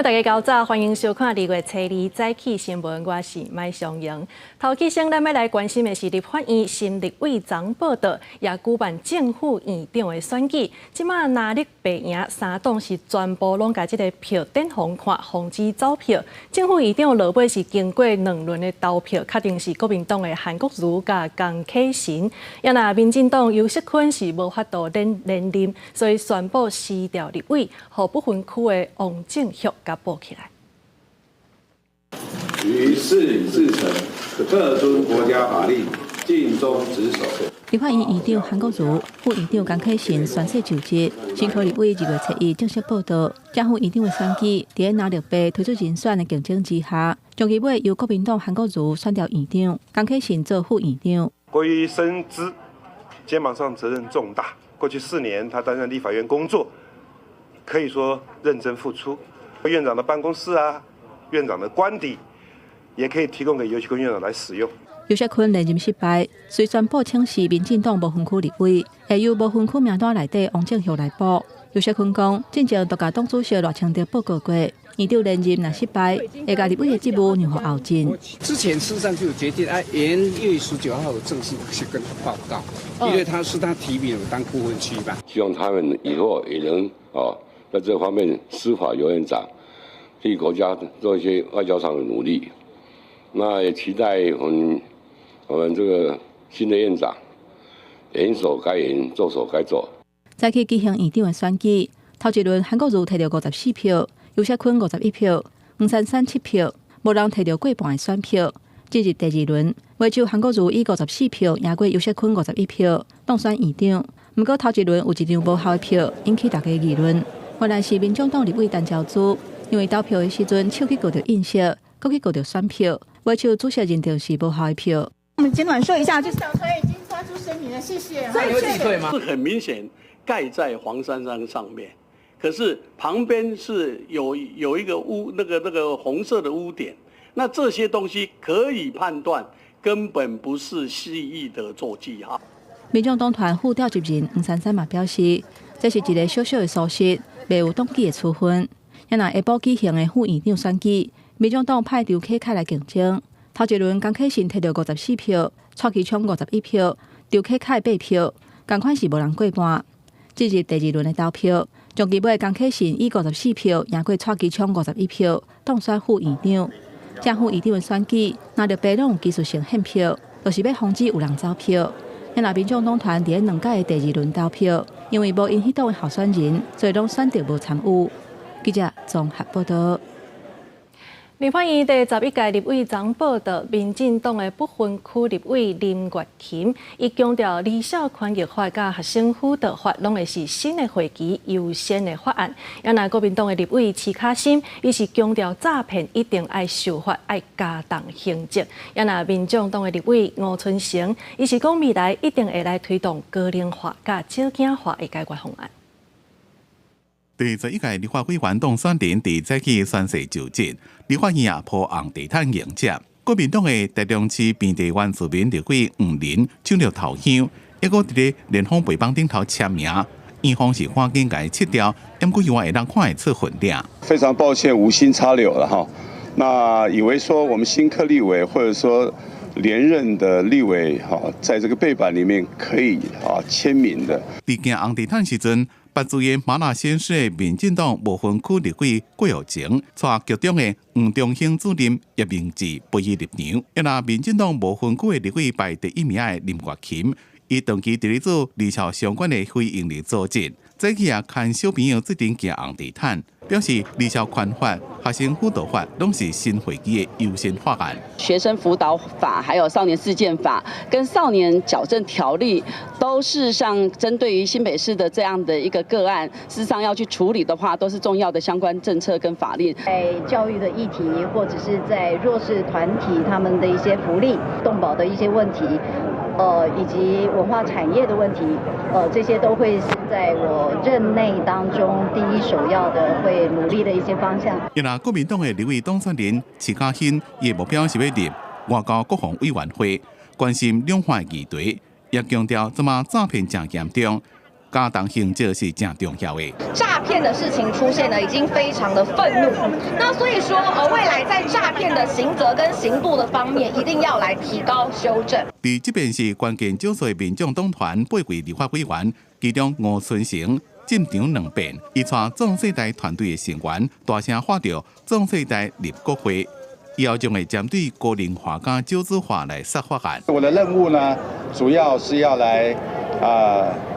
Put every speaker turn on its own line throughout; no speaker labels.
眾大家較早，歡迎收看2月初2早起新聞，我是麥尚瑩。頭起先，咱欲來關心的是立法院新立委昨報到，也舉辦正副院長的選舉。這馬藍綠白營三黨是全部攏共這个票點予看，防止走票。正副院長落尾是經過兩輪的投票，確定是國民黨的韓國瑜佮江啟臣。也若民進黨游錫堃是無法度連任，所以宣布辭掉立委，予不分區的王正旭共補起來。
於事理至誠，恪遵國家法律，盡忠職守。
立法院院長韓國瑜、副院長江啟臣宣誓就職。新科立委2月初1正式報到。正副院長的選舉，佇藍綠白推出人選的競爭之下，終於尾由國民黨韓國瑜選著院長，江啟臣做副院長。
國瑜深知肩膀上責任重大，過去4年他擔任立法院工作，可以說認真付出。院長的辦公室啊，院長的官邸，也可以提供給游錫堃院長來使用。
游錫堃連任失敗，遂宣布請辭民進黨無分區立委，會由無分區名單內底王正旭來補。游錫堃講，進前就共黨主席賴清德報告過，院長連任若失敗，會共立委的職務讓予後進。
之前事實上就有決定，啊，元月19號正式去跟他報告，因為他是他提名我當不分區吧。
希望他們以後也能哦，在這方面司法游院長替國家做一些外交上的努力。那也期待我們這個新的院長嚴守該嚴，做守該做。
早起舉行院長的選舉，頭一輪韓國瑜提著54票，游錫堃51票，黃珊珊7票，無人提著過半的選票。進入第二輪，尾就韓國瑜以54票贏過游錫堃51票，當選院長。毋過頭一輪有一張無效的票，引起大家議論。原來是民眾黨立委陳昭姿，因為投票的時陣手去勾著印色，閣去勾著選票，尾手主席認定是無效的票。
我們簡短說一下，就是黨團已經發出聲明了，謝謝。
所以對嗎？是很明顯蓋在黃珊珊上面，可是旁邊是有一個污，那個紅色的污點，那這些東西可以判斷根本不是蓄意的作記哈。
民眾黨團副召集人黃珊珊嘛表示，這是一個小小的疏失，未有黨紀的處分。若下晡舉行的副院長選舉，民眾黨派劉啟凱來競爭。頭一輪江啟臣提著54票，蔡其昌51票，劉啟凱8票，仝款是無人過半。進入第二輪的投票，終結尾江啟臣以54票贏過蔡其昌51票，當選副院長。正副院長的選舉，藍綠白攏有技術性獻票，就是欲防止有人走票。若民眾黨團佇咧兩屆的第二輪投票，因為無𪜶彼黨的候選人，所以攏選擇無參與。記者綜合報道。
立法院第十一屆立委昨報到，民進黨的不分區立委林月琴，伊強調兒少權益法佮學生輔導法攏會是新的會期優先的法案。也若國民黨的立委徐卡心，伊是強調詐騙一定愛受罰，愛加重刑責。也若民眾黨的立委吳春成，伊是講未來一定會來推動高齡化佮少囝化的解決方案。
第十一屆立法委員當選人佇早起宣誓就職，立法院也鋪紅地毯迎接。國民黨的台中市平地原住民立委黃仁搶著頭香，抑閣佇咧蓮舫背板頂頭簽名，院方是趕緊共伊撤掉，毋過猶會當看會出痕跡。
非常抱歉，無心插柳了哈。那以為說我們新科立委或者說連任的立委哈，在這個背板裡面可以啊簽名的。
佇行紅地毯時陣，捌主演麻辣鮮師的民進黨無分區立委郭耀晴，帶劇中的黃中興主任葉明志陪伊入場。抑若民進黨無分區的立委排第一名的林月琴，伊長期佇咧做兒少相關的非營利組織，早起也牽小朋友做陣行紅地毯，表示兒少權法、學生輔導法攏是新會期的優先法案。
學生輔導法、還有少年事件法跟少年矯正條例，都是像針對於新北市的這樣的一個個案，事實上要去處理的話，都是重要的相關政策跟法令。
在教育的議題，或者是在弱勢團體他們的一些福利、動保的一些問題，以及文化產業的問題，這些都會是在我任內當中第一首要的會努力的一些方向。
若國民黨的立委當選人徐嘉欣，伊的目標是欲入外交國防委員會，關心兩岸議題，也強調這馬詐騙誠嚴重，加重刑責是誠重要的。
詐騙
騙的事情出現呢，已經非常的憤怒。那所以說，未來在詐騙的刑責跟刑度的方面，一定要來提高修正。
佇這邊是關鍵少數的民眾黨團八位立法委員，其中吳春成進場兩遍，伊帶壯世代團隊的成員大聲喊著壯世代入國會，以後將會針對高齡化佮少子化來殺法案。
我的任務呢，主要是要來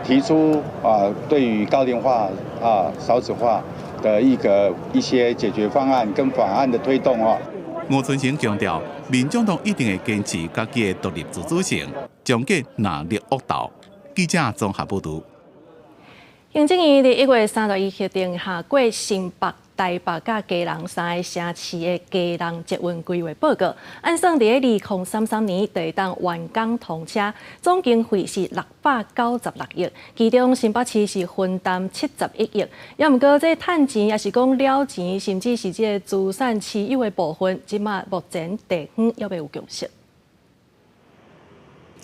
提出對於高齡化少子化的一些解決方案跟法案的推動哦。
吳春成強調，民眾黨一定會堅持家己的獨立自主性，終結藍綠惡鬥。記者綜合報導。
行政院佇1月31核定下過新北、台北佮基隆三个城市的基隆捷運規劃報告，按算佇2033年就會當完工通車，總經費是696億，其中新北市是分擔71億。也毋過這趁錢，抑是講了錢，甚至是這個資產持有的部分，這馬目前地方猶未有共識。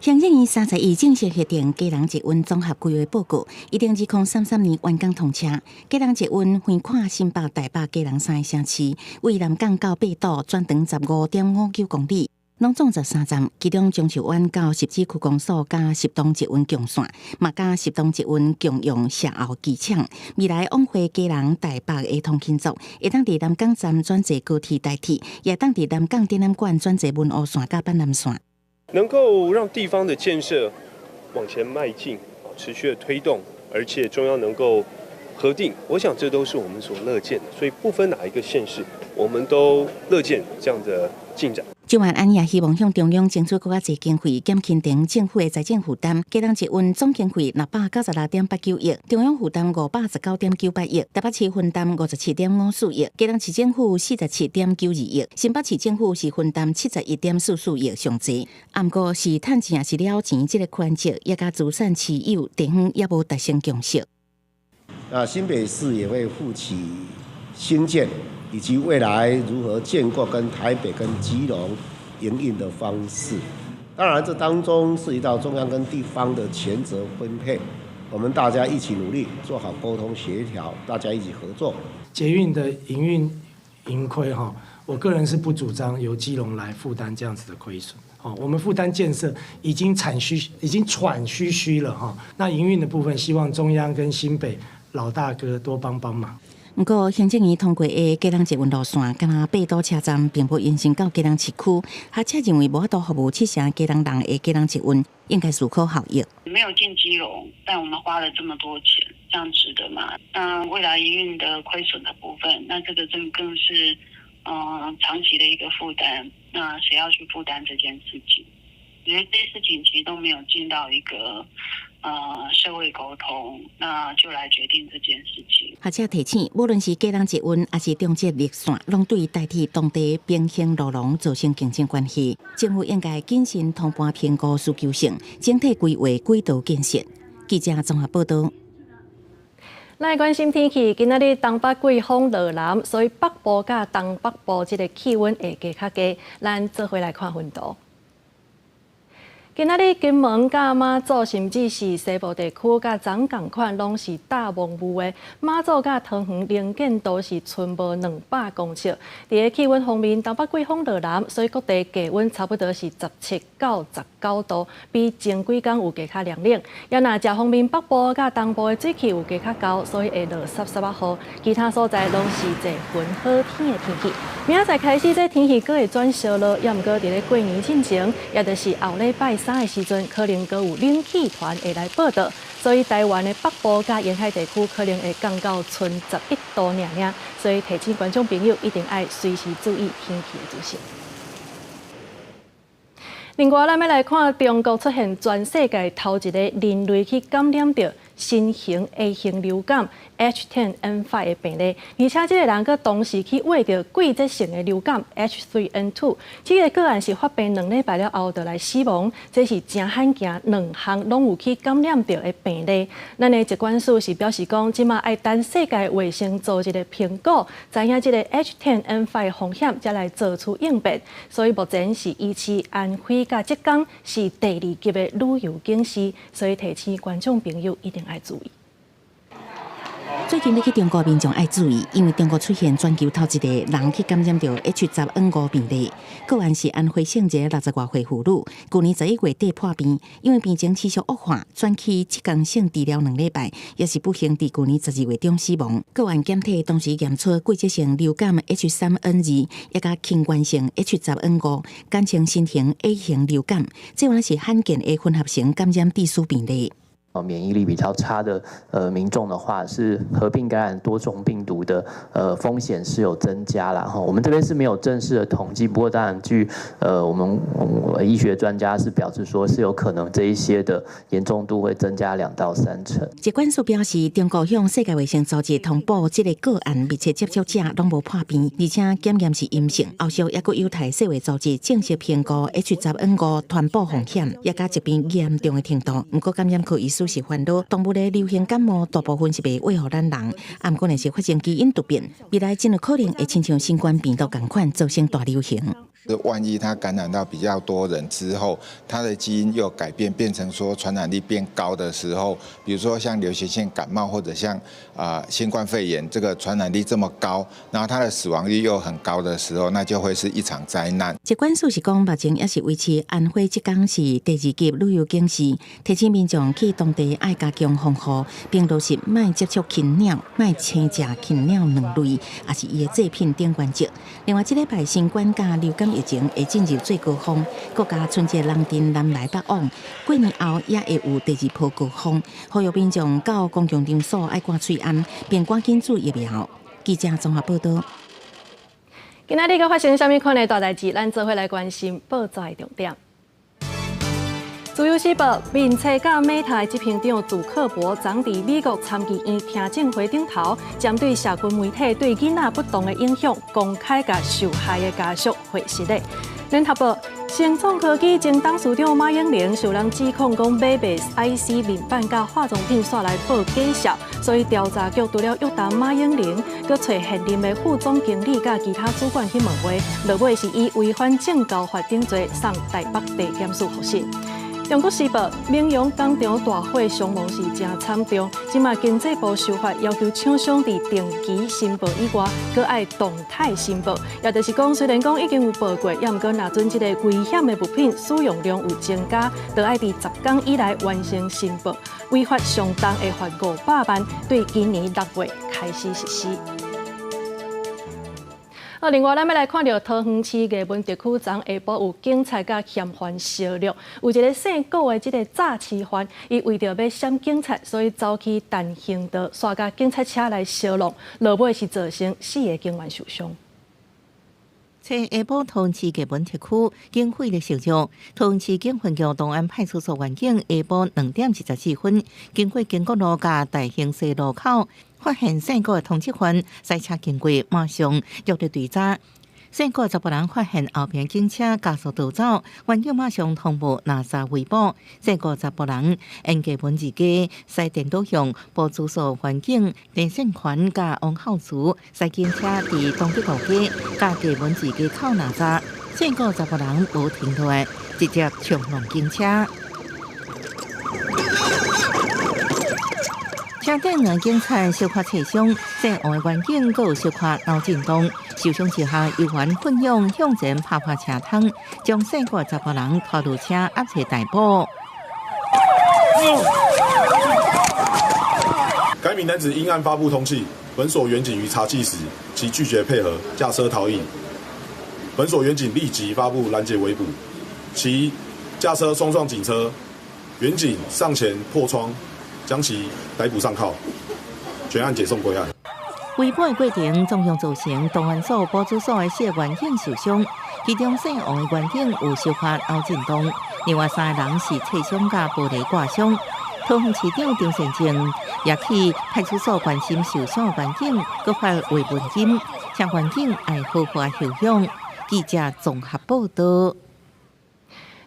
行政院31正式核定基隆捷運綜合規劃報告，預定2033年完工通車。基隆捷運橫跨新北、台北、基隆三個城市，為南港到八堵全長15.59公里，攏總13站，其中樟樹灣到汐止區公所佮汐東捷運共線，嘛佮汐東捷運共用社後機場。未來往回基隆、台北的通勤族，會當佇南港站轉坐高鐵台鐵，也當佇南港展覽館轉坐文湖線佮板南線。
能夠讓地方的建設往前邁進，持續的推動，而且中央能夠核定，我想這都是我們所樂見的。所以不分哪一個縣市，我們都樂見這樣的進展。
蔣萬安也希望向中央爭取閣較濟經費，減輕地方政府的財政負擔。基隆捷運總經費696.89億，中央負擔519.98億，台北市分擔57.54億，基隆市政府47.92億，新北市政府是分擔71.44億上濟。毋過是趁錢抑是了錢，這个權責也佮資產持有地方猶無達成共識。
啊，新北市也會負起興建以及未來如何建構跟台北跟基隆營運的方式，當然這當中涉及到中央跟地方的權責分配，我們大家一起努力做好溝通協調，大家一起合作。
捷運的營運盈虧哈，我個人是不主張由基隆來負擔這樣子的虧損。哦，我們負擔建設已經慘吁，已經喘吁吁了哈。那營運的部分，希望中央跟新北老大哥多幫幫忙。
毋過，行政院通過的基隆捷運路線，敢若八堵車站並無延伸到基隆市區，學者認為無法度服務七成基隆人的基隆捷運，應該思考效益。
沒有進基隆，但我們花了這麼多錢，這樣值得嗎？那未來營運的虧損的部分，那這個更是長期的一個負擔，那誰要去負擔這件事情？因為這些事情其實都沒有進到一個社會溝通，那就來決定這件事情。
學者提醒，無論是基隆捷運，抑是中捷綠線，攏對台鐵當地平行路廊造成競爭關係。政府應該謹慎通盤評估需求性，整體規劃軌道建設。記者綜合報導。
來關心天氣，今仔日東北季風落南，所以北部佮東北部這个氣溫會加較低。咱做伙來看雲圖。今仔日金門佮馬祖，甚至是西部地區佮昨仝款，攏是罩霧霧的。馬祖佮桃園能見度是賰無200公尺。佇个氣溫方面，東北季風落南，所以各地低溫差不多是17到19度，比前幾工有加較涼冷。也若食方面，北部佮東部的水汽有加較厚，所以會落濕濕仔雨。其他所在攏是濟雲好天的天氣。明仔載開始，這天氣閣會轉燒熱，也毋過佇咧過年進前，也就是後禮拜三的時陣，可能閣有冷氣團會來報到，所以台灣的北部佮沿海地區可能會降到賰11度爾爾，所以提醒觀眾朋友一定愛隨時注意天氣的資訊。另外，咱欲來看中國出現全世界頭一個人類去感染著新型 A 型流感 H10N5 的病例，而且這个人閣同時去患著季節性的流感 H3N2，這个個案是發病2禮拜了後就來死亡，這是誠罕見兩項攏有去感染著的病例。咱的疾管署是表示講，這馬愛等世界衛生組織的評估，知影這个 H10N5 的風險，才來做出應變。所以目前是維持安徽佮浙江是第二級的旅遊警示，所以提醒觀眾朋友一定愛注意。
最近欲去中國民眾愛注意，因為中國出現全球頭一个人去感染著 H10N5 病例。個案是安徽省一个60外歲婦女，舊年11月底破病，因為病情持續惡化，轉去浙江省治療兩禮拜，也是不幸佇舊年12月中死亡。個案檢體當時驗出季節性流感 H3N2，抑佮輕原性 H10N5，簡稱新型 A 型流感，這原來是罕見的混合型感染致死病例。
免疫力比較差的民眾的話，是合併感染多種病毒的風險是有增加啦。我們這邊是沒有正式的統計，不過當然據我們醫學專家是表示說，是有可能這一些的嚴重度會增加2到3成。
疾管署表示，中國向世界衛生組織通報這个個案密切接觸者攏無破病，而且檢驗是陰性。後續猶閣有待世衛組織正式評估 H10N5 傳播風險，抑佮疾病嚴重的程度。毋過感染科醫師是煩惱，動物的流行感冒大部分是袂禍予咱人，啊，毋過若是發生基因突變，未來真有可能會親像新冠病毒仝款造成大流行。
萬一它感染到比較多人之後，它的基因又改變，變成說傳染力變高的時候，比如說像流行性感冒或者像新冠肺炎這個傳染力這麼高，然後它的死亡率又很高的時候，那就會是一場災難。
疾管署是講，目前猶是維持安徽浙江是第二級旅遊警示，提醒民眾去當地愛加強防護，並落實莫接觸禽鳥、莫生食禽鳥卵類，抑是伊的製品等原則。另外，這禮拜新冠佮流感疫情會進入最高峰，國家春節人陣南來北往，過年後也會有第二波高峰，呼籲民眾到公共場所愛掛喙罨，並趕緊注疫苗。記者綜合報導。
今仔日閣發生啥物款的大代誌？咱做伙來關心報紙的重點。自由時報面冊佮 Meta 執行長祖克伯昨佇美國參議院聽證會頂頭，針對社群媒體對囡仔不當的影響，公開共受害的家屬回實咧。聯合報，昇創科技前董事長馬英龍受人指控講買賣 IC 面板佮化妝品煞來報假數，所以調查局除了約談馬英龍，閣揣現任的副總經理佮其他主管去問話，落尾是以違反證交法等罪送台北地檢署複審。中國時報，銘陽工廠大火傷亡是誠慘重，這馬經濟部修法要求廠商佇定期申報以外，閣愛動態申報，也就是講，雖然講已經有報過，猶毋過若準這个危險的物品使用量有增加，就愛佇10天以內完成申報，違法上重會罰500萬，對今年6月開始實施。啊，另外，咱欲來看著桃園市藝文特區昨下晡有警察佮嫌犯相掠，有一个姓郭的這个詐欺犯，伊為著欲閃警察，所以走去單行道，煞共警察車來相挵，落尾是造成四个警員受傷。
昨下晡桃園市藝文特區警匪的相撞，桃園市警分局東安派出所員警下晡2點24分，經過經國路佮大興西路口，發現姓郭的通緝犯駛車經過，馬上約佇追查。姓郭查埔人發現後邊警車加速逃走，員警馬上通報攔查圍捕。姓郭查埔人沿藝文二街駛顛倒向埔竹所員警陳勝權佮王孝慈駛警車佇東德路街佮藝文二街口攔查，姓郭查埔人無停落來，直接衝撞警車。車頂兩警察小可擦傷，姓王的員警閣有小可腦震盪，受傷之下，猶原奮勇向前拍破車窗，將姓郭查埔人拖入車押揣逮捕。
該名男子因案發布通緝，本所員警於查緝時，其拒絕配合，駕車逃逸。本所員警立即發布攔截圍捕，其駕車衝撞警車，員警上前破窗，將其逮捕上銬，全案解送歸案。
圍捕的過程總共造成東安所、埔竹所的四個員警受傷，其中姓王的員警有小可腦震盪，另外三个人是擦傷佮玻璃割傷。桃園市長張善政也去派出所關心受傷的員警，閣發慰問金，請員警愛好好休養。記者綜合報導。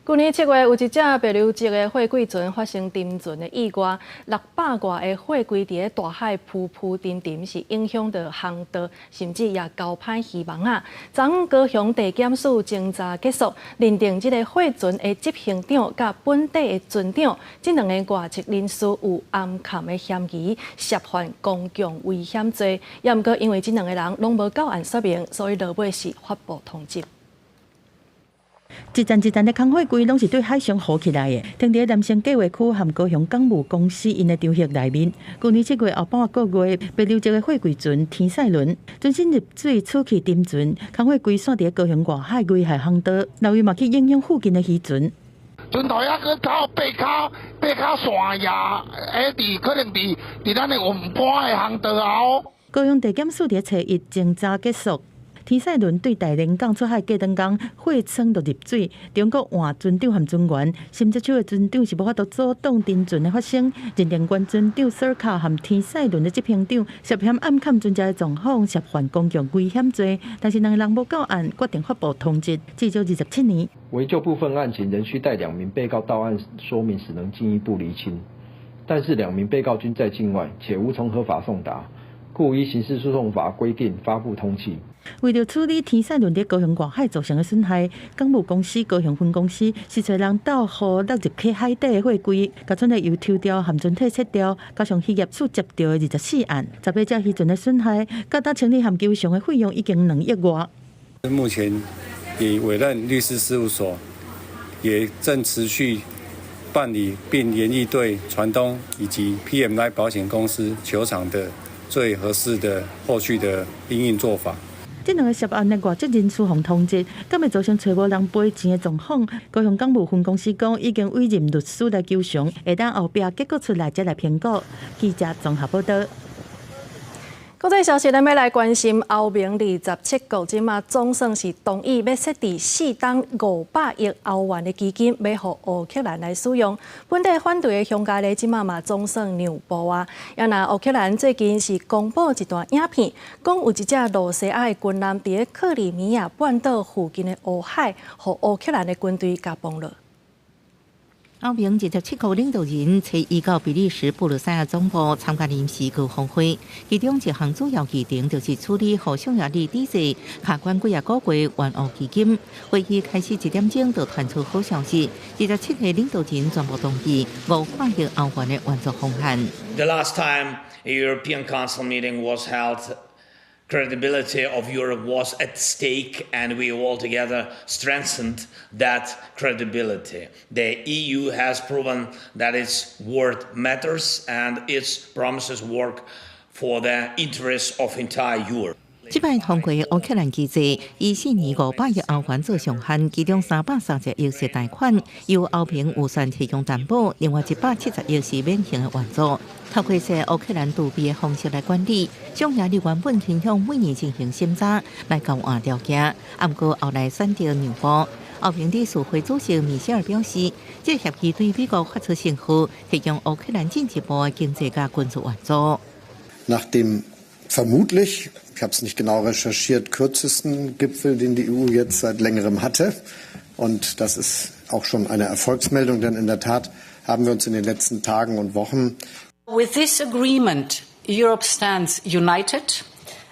舊年7月，有一隻帛琉籍的貨櫃船發生沉船的意外，600外個貨櫃佇咧大海浮浮沉沉，是影響著航道，甚至也攪歹漁網仔。昨昏高雄地檢署偵查結束，認定這個貨船的執行長佮本底的船長，這兩个外籍人士有暗崁的嫌疑，涉犯公共危險罪。也毋過因為這兩个人攏無到案說明，所以落尾是發布通緝。
一層一層的空貨櫃攏是對海上浮起來的，停佇南星計劃區和高雄港務公司𪜶的場域內面。舊年7月後半個月，帛琉籍的貨櫃船天賽輪船身入水出去沉船，空貨櫃散佇高雄外海危害航道，樓宇嘛去影響附近的漁船。
船頭抑閣靠爬跤爬跤線也，佇可能佇咱的雲盤的航道後。
高雄地檢署佇初一偵查結束。天賽輪對大連港出海過兩工，貨艙就入水。中國換船長和船員，心接手的船長是無法度阻擋沉船的發生。認定原船長索卡和天賽輪的執行長涉嫌暗崁船隻的狀況，涉犯公共危險罪。但是兩个人無到案，決定發布通緝，至少27年。
惟就部分案情，仍需待兩名被告到案說明，始能進一步釐清。但是兩名被告均在境外，且無從合法送達，故依刑事訴訟法規定發布通緝。
為著處理天賽輪佇高雄外海造成的損害，港務公司高雄分公司是揣人鬥予落入去海底的貨櫃，共船的油抽掉和船體切掉，加上漁業署接著的24案，18隻漁船的損害，佮當清理和求償的費用已經2億外。
目前已委任律師事務所，也正持續辦理並研議對船東以及 PMI 保險公司求償的最合適的後續的因應做法。
這兩个涉案的外籍人士予通緝，敢會造成揣無人賠錢的狀況？高雄港務分公司講，已經委任律師來求償，會等後壁結果出來才來評估。記者綜合報導。
國際消息，咱欲來關心歐盟27國這馬總算是同意欲設置4.500億歐元的基金，欲予烏克蘭來使用。本底反對的匈牙利這馬嘛總算讓步啊。也若烏克蘭最近是公布一段影片，講有一隻露西亞的軍艦佇克里米亞半島附近的烏海，予烏克蘭的軍隊共崩落。
歐盟27國領導人初一到比利時布魯塞爾總部參加臨時高峰會，其中一項主要議程就是處理予匈牙利抵制卡關幾仔個月援烏基金。會議開始一點鐘就傳出好消息，27個領導人全部同意500億歐元的援助方案。
The last time a European Council meeting was held, credibility of Europe was at stake, and we all together strengthened that credibility. The EU has proven that its word matters and its promises work for the interests of entire Europe.
這擺通過烏克蘭機制，以4年500億歐元做上限，其中330億是貸款，由歐盟預算提供擔保，另外170億是免還的援助。透過說烏克蘭儲備的方式來管理，匈牙利原本傾向每年進行審查來交換條件，毋過後來選擇讓步。歐盟理事會主席米歇爾表示，這個協議對美國發出信號，提供烏克蘭進一步的經濟佮軍事援助。
Nach dem vermutlich, ich habe es nicht genau recherchiert, kürzesten Gipfel, den die EU jetzt seit längerem hatte. Und das ist auch schon eine Erfolgsmeldung, denn in der Tat haben wir uns in den letzten Tagen und Wochen
With this agreement, Europe stands united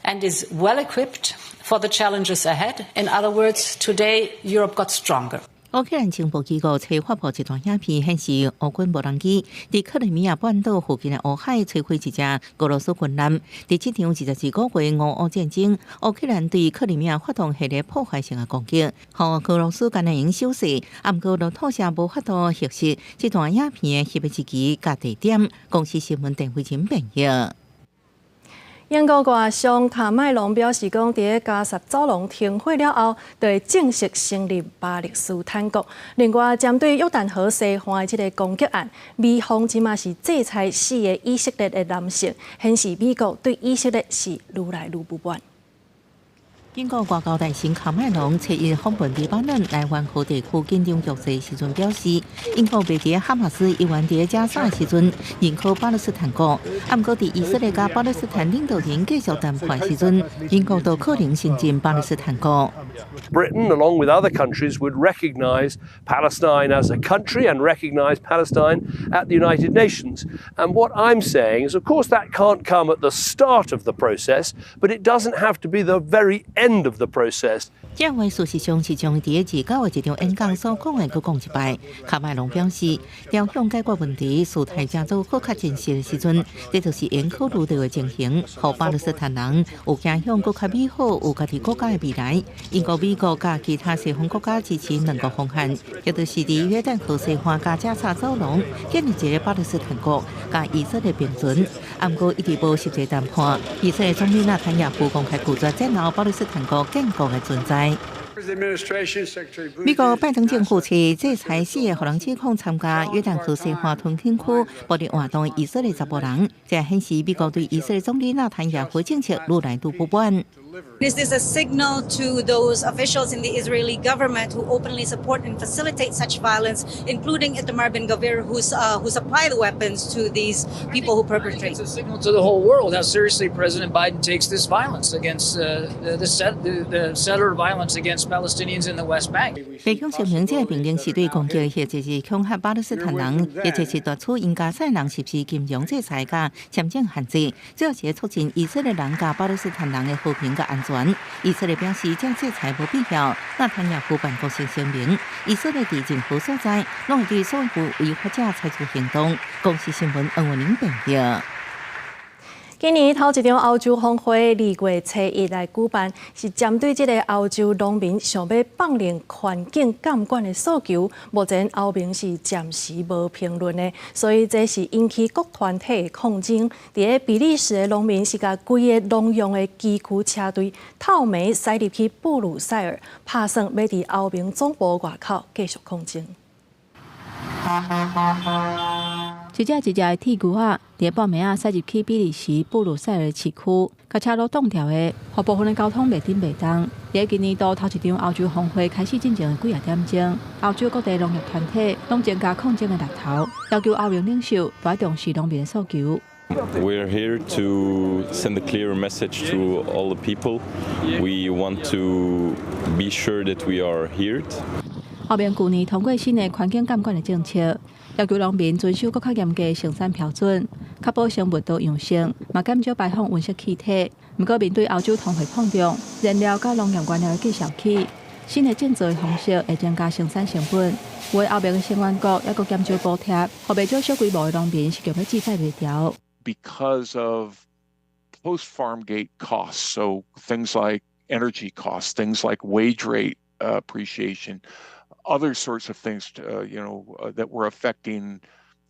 and is well equipped for the challenges ahead. In other words, today Europe got stronger.
烏克蘭情報機構初發布一段影片，顯示烏軍無人機佇克里米亞半島附近的烏海摧毀一隻俄羅斯軍艦。佇這場22個月俄烏戰爭，烏克蘭對克里米亞發動系列破壞性的攻擊，予俄羅斯敢若會用守勢，毋過路透社無法度核實這段影片的翕的日期佮地點。公視新聞鄧慧琴編譯。
英國外相卡麥隆表示，講佇咧加薩走廊停火了後，就會正式承認巴勒斯坦國。另外，針對約旦河西岸的這个攻擊案，美方這馬是制裁四个以色列的男性，顯示美國對以色列是愈來愈不滿。
英國外交大臣卡麥隆七日訪問黎巴嫩來灣河地區緊張局勢時陣表示，英國袂佇哈馬斯猶原佇加沙時陣認可巴勒斯坦國，啊，毋過佇以色列佮巴勒斯坦領導人繼續談判時陣，英國都可能承認巴勒斯坦國。
Britain, along with other countries, would recognize Palestine as a country and recognize Palestine at the United Nations. And what I'm saying is, of course, that can't come at the start of the process, but it doesn't have to be the very end of the process.
這話事實上是將佇29的一場演講所講的，閣講一擺。卡麥隆表示，朝向解決問題事態正做閣較真實的時陣，這就是應考慮著的情形，予巴勒斯坦人有走向閣較美好、有家己國家的未來。英國、美國佮其他西方國家支持兩國方案，也就是佇約旦河西岸佮加沙走廊建立一个巴勒斯坦國，佮以色列並存。啊，毋過一直無實際談判。以色列總理納坦雅胡公開拒絕接納巴勒斯坦國建國的存在。美國拜登政府制裁四个予人指控參加約旦河西岸屯墾區暴力活動的以色列查埔人，這顯示美國對以色列總理納坦雅胡政策愈來愈不滿。
This is a signal to those officials in the Israeli government who openly support and facilitate such violence, including Itamar Ben-Gvir, who supply the weapons to these people who perpetrate.
It's a signal to the whole world how seriously President Biden takes this violence against the settler violence against Palestinians in the West Bank.
白宮聲明，這个命令是對攻擊，或者是恐嚇巴勒斯坦人，或者是奪取𪜶加薩人實施金融制裁佮簽證限制，主要是促進以色列人佮巴勒斯坦人的和平佮安全。以色列表示，這制裁無必要。納坦雅胡辦公室聲明，以色列佇任何所在，攏會對所有違法者採取行動。公視新聞黃文玲編譯。
今年頭一場歐洲峰會2月初1來舉辦，是針對這个歐洲農民想欲放任環境監管的訴求。目前歐盟是暫時無評論的，所以這是引起各團體的抗爭。佇咧比利時的農民是共規个農用的機具車隊透暝駛入去布魯塞爾，拍算欲佇歐盟總部外口繼續抗爭。
一隻一隻的鐵牛仔，佇半暝仔駛入去比利時布魯塞爾市區，共車路擋牢的，予部分的交通袂振袂動。佇今年度頭一場歐洲峰會開始進前的幾仔點鐘，歐洲各地農業團體攏增加抗爭的力頭，要求歐盟領袖愛重視農民的訴求。
We are here to send a clear message to all the people. We want to be sure that we are heard.
歐盟舊年通過新的環境監管的政策，要求農民遵守閣較嚴格的生產標準，確保生物多樣性，嘛減少排放溫室氣體。毋過面對歐洲通貨膨脹、燃料佮農業原料的價數起，新的種植的方式會增加生產成本。有的歐盟的成員國猶閣減少補貼，予袂少小規模的農民是強欲志在袂牢。
Because of post-farm gate costs, so things like energy costs, things like wage rate appreciation, other sorts of things that were affecting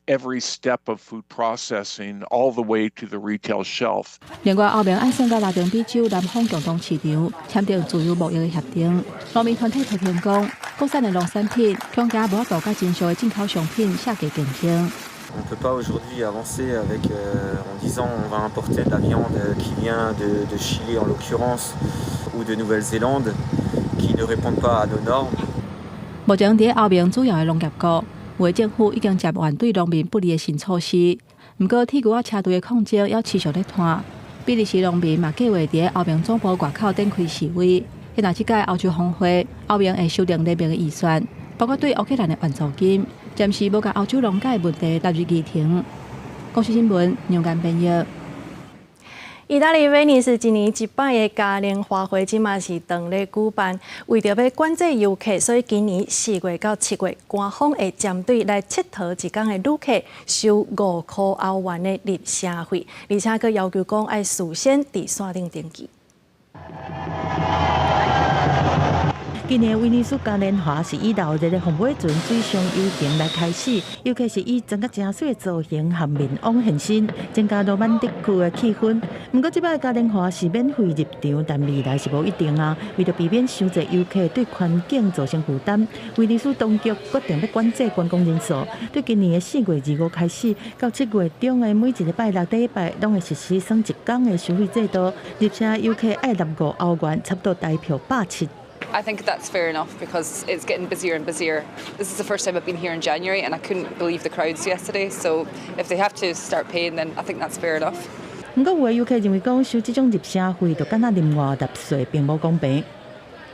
every step of food processing all the way to the retail shelf.
另外，歐盟愛算佮拉丁美洲南方共同市場簽訂自由貿易的協定，農民團體批評講，國產的農產品恐驚無法度佮真俗的進口商品下價競爭。
On ne peut pas aujourd'hui avancer en disant on va importer de la viande qui vient de Chili en l'occurrence ou de Nouvelle-Zélande qui ne répondent pas à nos normes.
目前佇歐盟主要的農業國，有的政府已經接案對農民不利的新措施。毋過，鐵牛仔車隊的抗爭猶持續咧拖。比利時農民嘛計劃佇歐盟總部外口展開示威。若這屆歐洲峰會，歐盟會修訂聯盟的預算，包括對烏克蘭的援助金，暫時無共歐洲農界的問題納入議程。公視新聞楊堅編譯。
意大利威尼斯一年一擺的嘉年華會，這馬是當咧舉辦。為著欲管制遊客，所以今年4月到7月，官方會針對來𨑨迌一工的旅客收5箍歐元的入城費，而且閣要求講愛事先佇線頂登記。
今年威尼斯嘉年華是以鬧熱的鳳尾船水上遊行來開始，尤其是以裝甲誠媠的造型和面王現身，增加羅曼蒂克的氣氛。毋過這擺嘉年華是免費入場，但未來是無一定啊。為著避免傷濟遊客對環境造成負擔，威尼斯當局決定欲管制觀光人數。對今年的4月25開始，到7月中的每一個拜六禮拜，攏會實施算一工的收費制度。入城遊客愛納5歐元，差不多台票170。
I think that's fair enough because it's getting busier and busier. This is the first time I've been here in January and I couldn't believe the crowds yesterday. So if they have to start paying, then I think that's fair enough.
毋過有的遊客認為講收這種入城費，就敢若另外納稅，並無公平。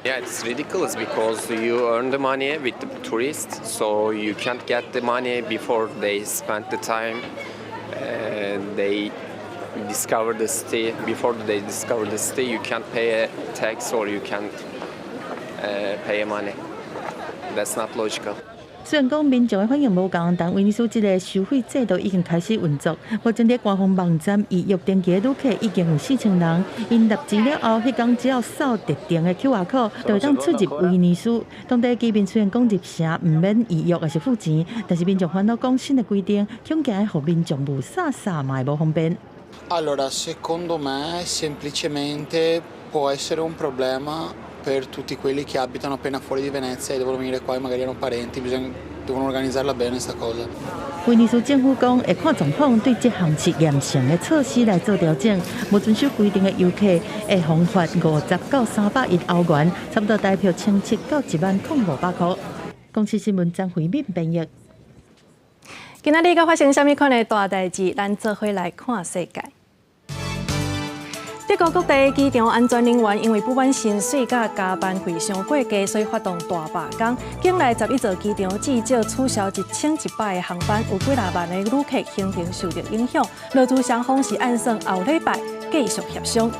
Yeah, it's ridiculous because you earn the money with the tourists, so you can't get the money before they spend the time. They discover the city. Before they discover the city, you can't pay a tax or you can't pay money. That's not logical.
雖然講民眾的反應無仝，但威尼斯這个收費制度已經開始運作。目前佇官方網站預約登記的旅客已經有4000人。𪜶納錢了後，彼工只要掃特定的 QR code，就會當出入威尼斯。當地居民雖然講入城毋免預約抑是付錢，但是民眾煩惱講新的規定，恐驚予民眾霧煞煞嘛會無方便。
Allora, secondo me semplicemente può essere un problema per tutti quelli che abitano appena fuori di Venezia e devono venire qua e magari hanno parenti, bisogna, devono organizzarla bene sta cosa.
威尼斯政府講會看狀況，對這項試驗性的措施來做調整。無遵守規定的遊客會予罰50到310歐元，差不多台票1700到1萬零500箍。公視新聞張惠敏編譯。
今仔日閣發生啥物款的大代誌？咱做伙來看世界。德國各地機場安全人員因為不滿薪水佮加班費傷過低，所以發動大罷工。境內11座機場至少取消1100個航班，有幾若萬个旅客行程受著影響。勞資雙方是按算後禮拜繼續協商。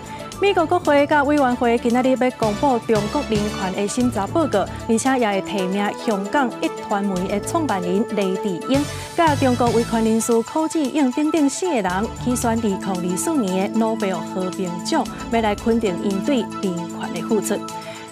美國國會佮委員會今仔日欲公布中國人權的審查報告，而且也會提名香港壹傳媒的創辦人黎智英，佮中國維權人士許志永等等四个人去選2024年的諾貝爾和平獎，欲來肯定𪜶對人權的付出。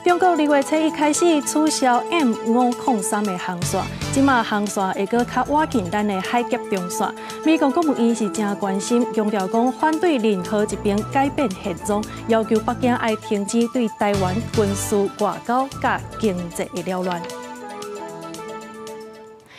中國2月初一開始取消 M503的航線，這馬航線會閣較倚近咱的海峽中線。美國國務院是誠關心，強調講反對任何一邊改變現狀，要求北京愛停止對台灣軍事外交佮經濟的擾亂。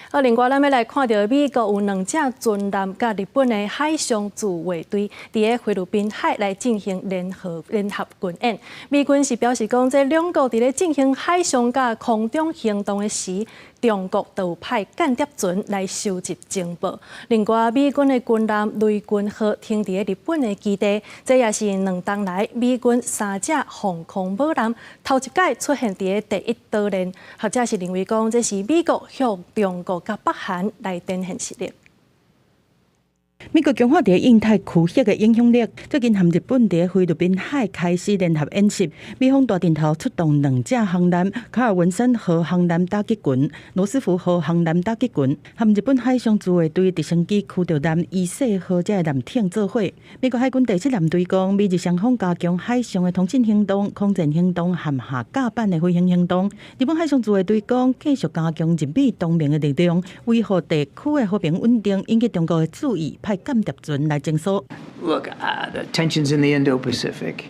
好，另外咱欲來看著美國有兩隻巡艦佮日本的海上自衛隊，佇咧菲律賓海來進行聯合軍演。美軍是表示講，這兩國佇咧進行海上佮空中行動的時，中國都有派間諜船來收集情報。另外，美軍的軍艦雷根號停佇咧日本的基地，這也是2冬來美軍三隻防空母艦頭一擺出現佇咧第一島鏈。學者是認為講，這是美國向中國佮北韓來展現實力。
美國強化佇印太區域的影響力，最近和日本佇菲律賓海開始聯合演習。美方大陣頭出動兩隻航艦，卡爾文森號航艦打擊群、羅斯福號航艦打擊群，和日本海上自衛隊直升機驅逐艦伊勢號這个艦艇做伙。美國海軍第七艦隊講，美日雙方加強海上的通信行動、空戰行動和下甲板的飛行行動。日本海上自衛隊講，繼續加強日美同盟的力量，維護地區的和平穩定，引起中國的注意，派間諜船來偵搜。
Look, the tensions in the Indo-Pacific,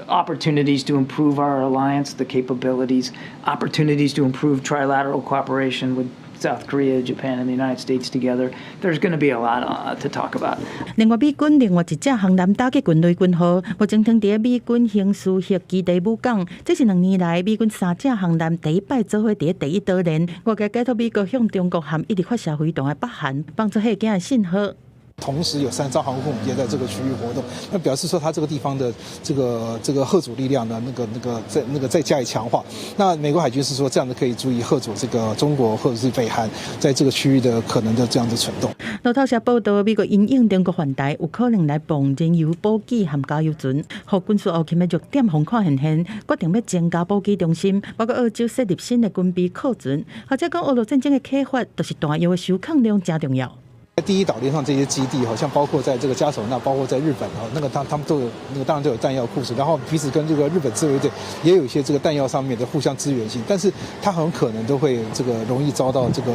opportunities to improve our alliance, the capabilities, opportunities to improve trilateral cooperation with South Korea, Japan, and the United States together. There's going to be a lot to talk about.
另外，美軍另外一隻航艦打擊群雷根號，目前停佇美軍興斯核基地母港。這是2年來美軍三隻航艦第一擺做伙佇第一島鏈。外界解讀美國向中國和一直發射飛彈的北韓放出嚇驚的信號。
同時有三艘航空母艦在這個區域活動，那表示說它這個地方的這個嚇阻力量呢，那個再加以強化。那美國海軍是說這樣子可以足以嚇阻這個中國或者是北韓在這個區域的可能的這樣子蠢動。
路透社報道，美國因應中國犯台，有可能來放燃油補給和加油船，予軍事後勤的弱點予看現現，決定欲增加補給中心，包括澳洲設立新的軍備庫存。或者講，俄烏戰爭的啟發，就是彈藥的收藏量誠重要。
第一島鏈上這些基地，好像包括在這個嘉手納，包括在日本啊，那個他們都有那個當然都有彈藥庫存，然後彼此跟這個日本自衛隊也有一些這個彈藥上面的互相支援性，但是它很可能都會這個容易遭到這個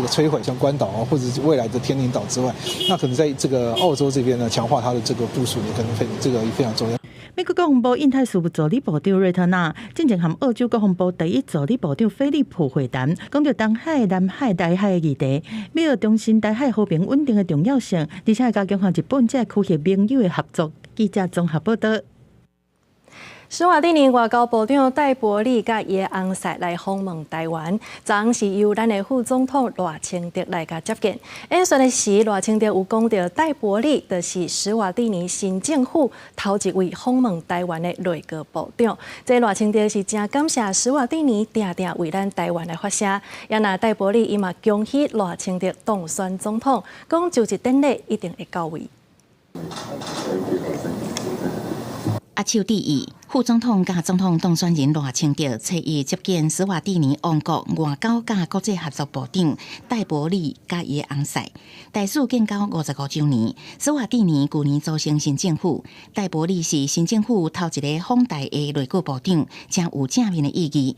摧毀，像關島啊，或者是未來的天寧島之外，那可能在這個澳洲這邊呢，強化它的這個部署，也可能非這個非常重要。
美國國防部印太事務助理部長瑞特納進前和澳洲國防部第一助理部長菲利普會談，講著東海、南海、台海的議題，美澳重申台海和平穩定的重要性，而且會加強和日本這個區域盟友的合作。記者綜合報道。
史瓦帝尼外交部長戴伯利佮伊的翁婿來訪問臺灣，昨昏是由咱的副總統賴清德來共接見。演說的時，賴清德有講著戴伯利就是史瓦帝尼新政府頭一位訪問臺灣的內閣部長。這賴清德是誠感謝史瓦帝尼定定為咱臺灣來發聲。也若戴伯利伊嘛恭喜賴清德當選總統，講就職典禮一定會到位。
握手致意，副總統佮總統當選人賴清德初一接見史瓦帝尼王國外交佮國際合作部長戴伯利佮伊的翁婿。台史建交55週年，史瓦帝尼舊年組成新政府，戴伯利是新政府頭一個訪台的內閣部長，誠有正面的意義。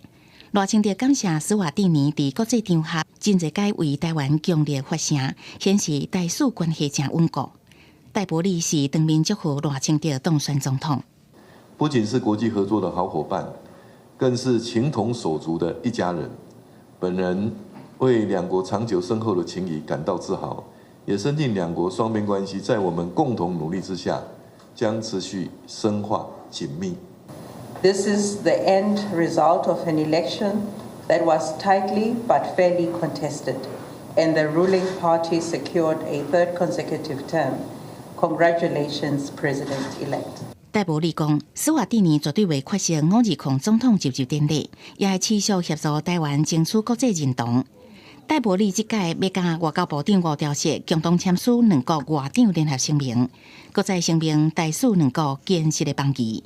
賴清德感謝史瓦帝尼佇國際場合真濟擺為臺灣強力發聲，顯示台史關係誠穩固。戴伯利是當面祝賀賴清德當選總統。
不僅是國際合作的好夥伴，更是情同手足的一家人。本人為兩國長久深厚的情誼感到自豪，也深信兩國雙邊關係在我們共同努力之下，將持續深化緊密。
This is the end result of an election that was tightly but fairly contested, and the ruling party secured a third consecutive term. Congratulations, President-elect.
戴伯利講，史瓦帝尼絕對袂缺席520總統就職典禮，也會持續協助臺灣爭取國際認同。戴伯利這屆欲佮外交部長吳釗燮共同簽署兩國外長聯合聲明，閣再聲明台史兩國堅實的邦誼。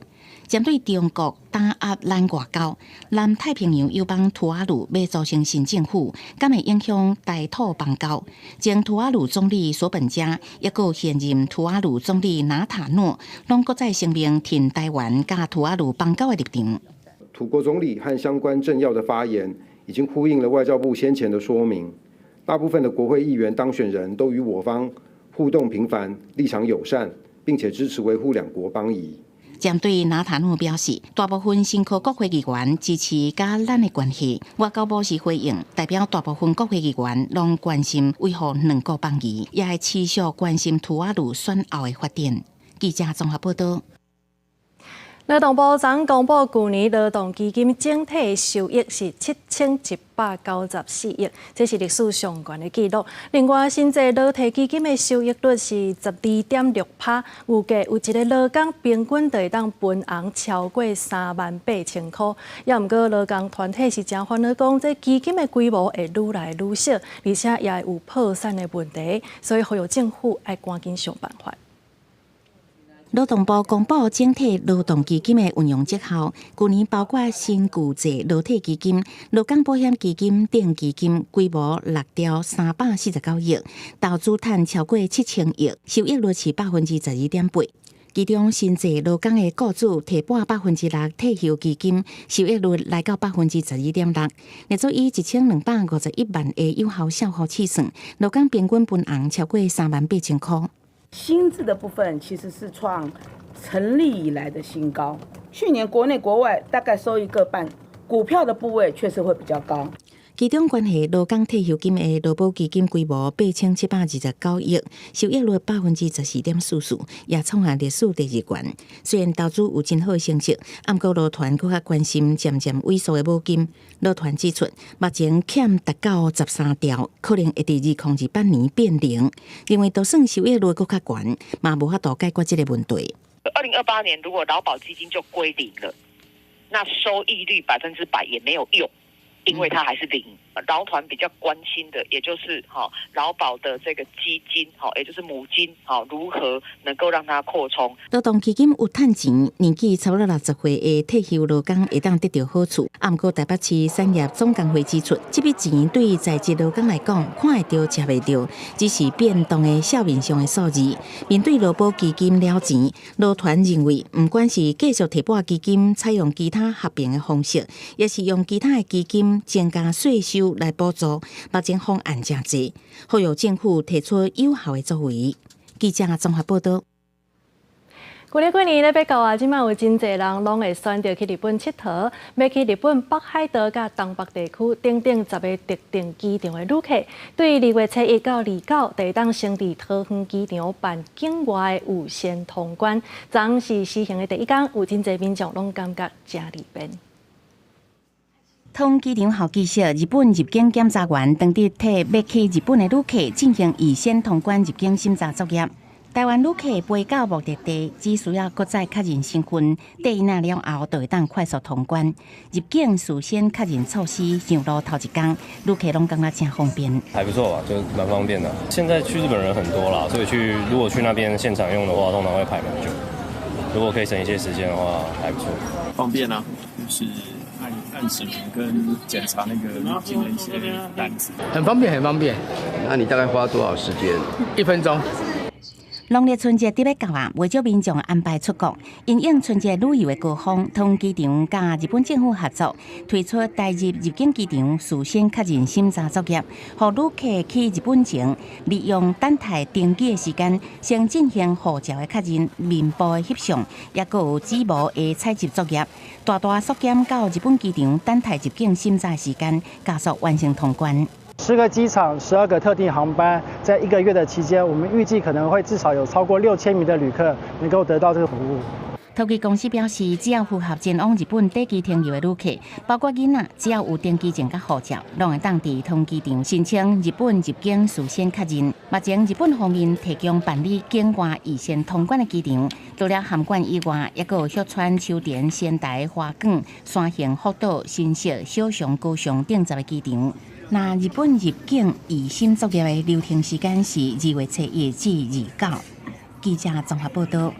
針對中國打壓咱外交，南太平洋友邦吐瓦魯欲組成新政府，敢會影響台土邦交？前吐瓦魯總理索本加，抑閣現任吐瓦魯總理納塔諾，攏閣再聲明挺臺灣佮吐瓦魯邦交的立場。
土國總理和相關政要的發言，已經呼應了外交部先前的說明。大部分的國會議員當選人都與我方互動頻繁，立場友善，並且支持維護兩國邦誼。
針對納塔諾表示，大部分新科國會議員支持佮咱的關係，外交部是回應，代表大部分國會議員攏關心維護兩國邦誼，也會持續關心吐瓦魯選後的發展。記者綜合報道。
勞動部昨公布，舊年勞動基金整體收益是7194億，這是歷史上懸的紀錄。另外，新制勞退基金的收益率是12.6趴，預計有一個勞工平均就會當分紅超過38,000箍。也毋過，勞工團體是誠煩惱，講這基金的規模會愈來愈小，而且也會有破產的問題，所以呼籲政府愛趕緊想辦法。
勞動部公布整體勞動基金的運用績效，舊年包括新舊制勞退基金、勞工保險基金等基金，規模6兆349億，投資趁超過7000億，收益率是12.8%。其中新制勞工的僱主提撥6%退休基金，收益率來到12.6%。若做以1251萬個有效數據試算，勞工平均分紅超過38,000箍。
新制的部分其實是創成立以來的新高。去年國內國外大概收益各半，股票的部位確實會比較高。
其中關係勞工退休金的勞保基金規模8729億，收益率14.44%，也創下歷史第二懸。雖然投資有真好的成績，毋過勞團閣較關心漸漸萎縮的母金。勞團指出，目前欠達到13兆，可能會佇2028年變零。認為就算收益率閣較懸，嘛無法度解決這個問題。
2028年如果勞保基金就歸零了，那收益率100%也沒有用。因為它還是零。勞團比較關心的，也就是哈勞保的這個基金，哈，也就是母金，哈，如何能夠讓它擴充？
勞動基金有趁錢，年紀差不多60歲的退休勞工會當得著好處。啊，毋過台北市產業總工會指出，這筆錢對在職勞工來講，看會著、食袂著，只是變動的帳面上的數字。面對勞保基金了錢，勞團認為，毋管是繼續提撥基金，採用其他合併的方式，抑是用其他的基金增加稅收來補助，目前方案誠濟，呼籲政府提出有效的作為。記者綜合報道。
舊曆過年咧欲到啊，這馬有真濟人攏會選擇去日本𨑨迌，欲去日本北海道佮東北地區等等10个特定機場的旅客，對2月初1到29，就會當先佇桃園機場辦境外的預先通關。昨昏是施行的第一工，有真濟民眾攏感覺誠利便。
桃園機場號記者，日本入境檢查員當日替欲去日本的旅客進行預先通關入境審查作業。台灣旅客飛到目的地，只需要閣再確認身份，綴印了後，就會當快速通關。入境事先確認措施上路頭一工，旅客攏感覺誠方便。
還不錯吧，就蠻方便的。現在去日本人很多啦，所以如果去那邊現場用的話，通常會排蠻久。如果可以省一些時間的話，還不錯。
方便啊，就是按按指紋跟檢查那個入境的一些單子，
很方便，很方便。
那你大概花多少時間？1
分鐘。
農曆春節佇欲到啊，袂少民眾安排出國，因應春節旅遊的高峰，桃園機場佮日本政府合作，推出台日入境機場事先確認審查作業，予旅客去日本前，利用等待登機的時間，先進行護照的確認、面部的翕相，抑閣有指模的採集作業，大大縮減到日本機場等待入境審查時間，加速完成通關。
10個機場，12個特定航班，在一個月的期間，我們預計可能會至少有超過6000名的旅客能夠得到這個服務。
桃機公司表示，只要符合前往日本短期停留的旅客，包括囡仔，只要有登機證佮護照，攏會當佇桃園機場申請日本入境事先確認。目前日本方面提供辦理境外預先通關的機場，除了函館以外，抑閣有旭川、秋田、仙台、花崗、山形、福島、新潟、小熊、高雄等10个機場。那日本入境預審作業的流程時間是2月初1至29。記者綜合報道。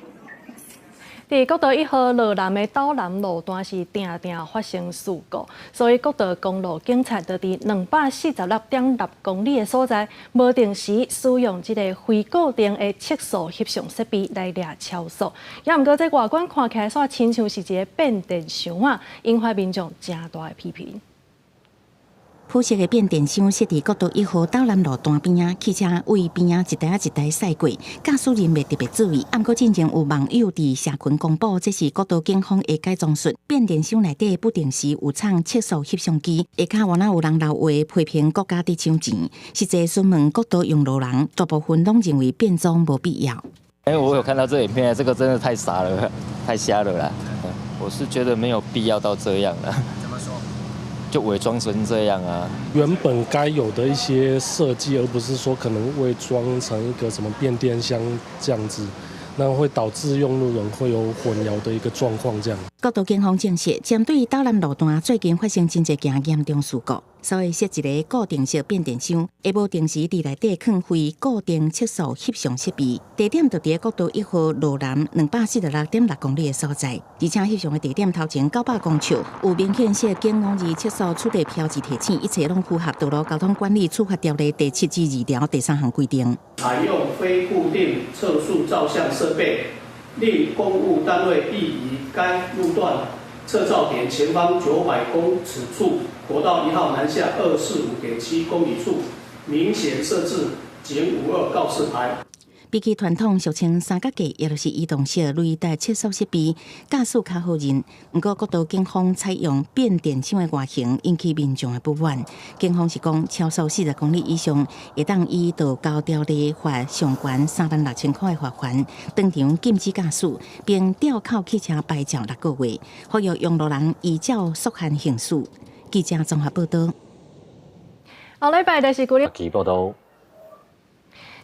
佇國道1號羅南的斗南路段是定定發生事故，所以國道公路警察就佇246.6公里的所在，無定時使用這个非固定的測速翕相設備來掠超速。也毋過這外觀看起來煞親像是一个變電箱啊，引發民眾誠大的批評。
鋪設的變電箱設佇國道1號斗南路段邊仔，汽車位邊仔一台仔一台駛過，駕駛人袂特別注意。毋過進前有網友佇社群公布，這是國道警方的改裝術。變電箱內底不定時有藏測速翕相機，下跤原來有人留話批評國家佇搶錢。實際詢問國道用路人，大部分攏認為變裝無必要。
欸，我有看到這影片，這個真的太傻了，太瞎了啦！我是覺得沒有必要到這樣啦。
怎麼說？
就偽裝成這樣啊！
原本該有的一些設計，而不是說可能偽裝成一個什麼變電箱這樣子，那會導致用路人會有混淆的一個狀況。這樣。
國道警方證實，針對斗南路段最近發生真濟件嚴重事故，所以設一个固定式變電箱，會無定時佇內底囥非固定測速翕相設備，地點就佇國道1號羅南246.6公里的所在，而且翕相的地點頭前900公尺有明顯設警五二測速取締標誌提醒，一切攏符合道路交通管理處罰條例第7之2條第3項規定。
採用非固定測速照相設備，令公務單位亦於該路段測照點前方900公尺處，國道1號南下245.7公里處，明顯設置警五二告示牌。
比起傳統俗稱三腳架，也就是移動式雷達測速設備，駕駛較好認。毋過國道警方採用變電箱的外形，引起民眾的不滿。警方是講，超速40公里以上，會當依道交條例罰上懸36,000塊的罰鍰，當場禁止駕駛，並吊扣汽車牌照6個月，呼籲用路人依照速限行駛。記者綜合報道。
後禮拜就是舊
曆報道。